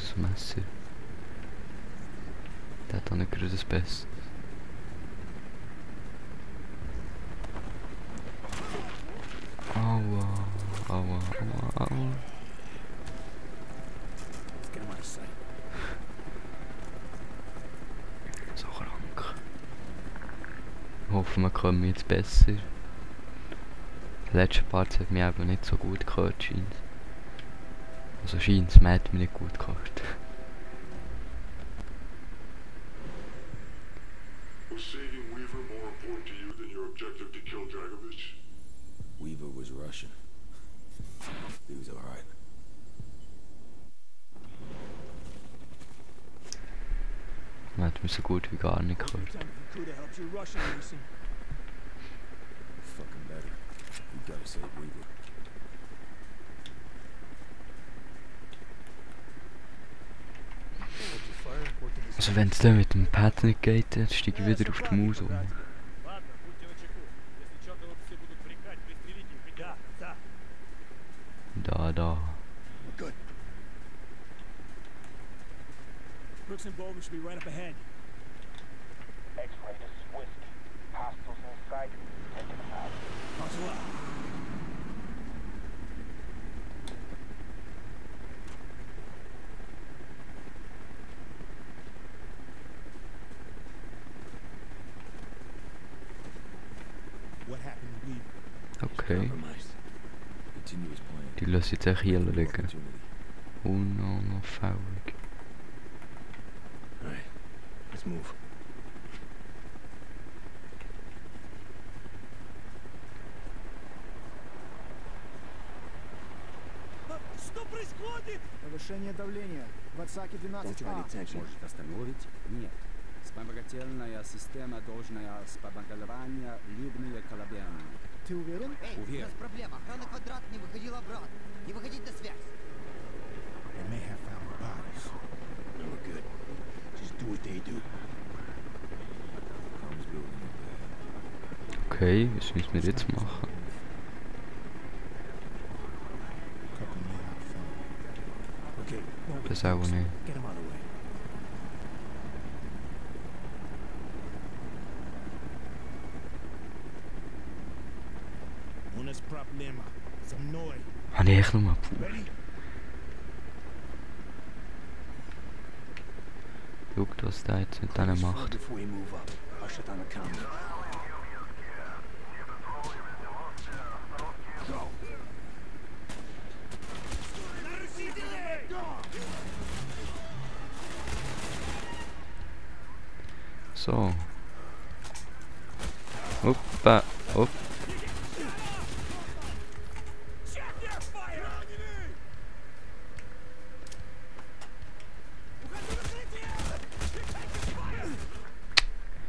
das Messer. Der hat auch nicht gerade das Beste. Aua, aua, aua, aua. So krank. Hoffen wir kommen jetzt besser. Der letzte Part hat mich eben nicht so gut gehört, scheint. Also scheint es, man hat mich nicht gut gehört. Was saving Weaver more important to you than your objective to kill Dragovich? Weaver was Russian. He was alright. Man hat mich so gut wie gar nicht gehört. Fucking better. We gotta save Weaver. Also wenn es dann mit dem Pad nicht geht, dann steige ich wieder auf die Maus um. Da. Brooks and Bowman should be right up ahead. X-ray, this is Whiskey. Hostiles in sight. Take them out. Hustle up. What happened to Weaver? Okay. Compromised. Continue his plan. Die lasse ich jetzt echt hier liegen. Opportunity. Unauffällig. Alright, let's move. Что происходит? Повышение давления. В отсаке 12А. Может остановить? Нет. Вспомогательная система должна вспомогательная любые колебания. Ты уверен? Эй, у нас проблема. Охрана квадрат не выходила обратно. Не выходить на связь. They may have found bodies. No, we're good. Just do what they do. Comms building up there. Okay, was müssen wir jetzt machen? Couple may have found. Okay, Das auch nicht. get him out of the way. У нас проблема. За мной. Habe ich echt nur Ready? Schaut, was der jetzt mit denen macht. Before we move up, I'll shut down the comms. So. Hoppa, hopp.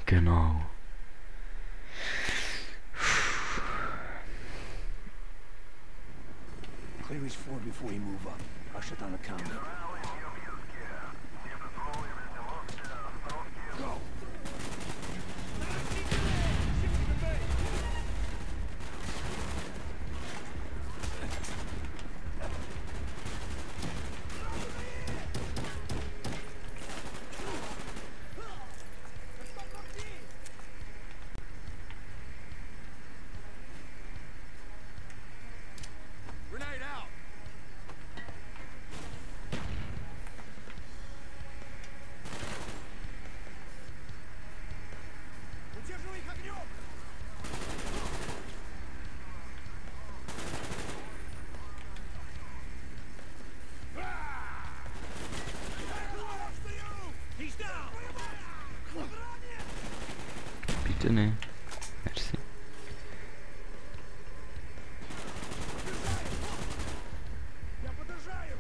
Genau. Clear his floor before we move up. I'll shut down the comms. Go. Grenade out. Удерживай их огнем. He's down. Bitte ne. Merci. Я подражаю.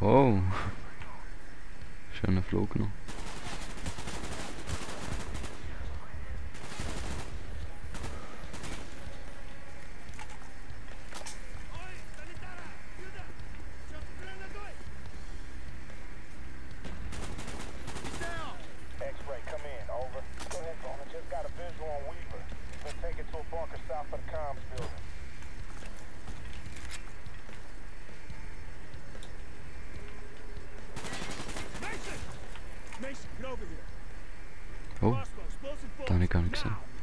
Wow. Schöner Flug noch. comms building. Mason! Mason, get over here. Oh, Crossbow, explosive daar heb ik bullets. aan gezien. Now!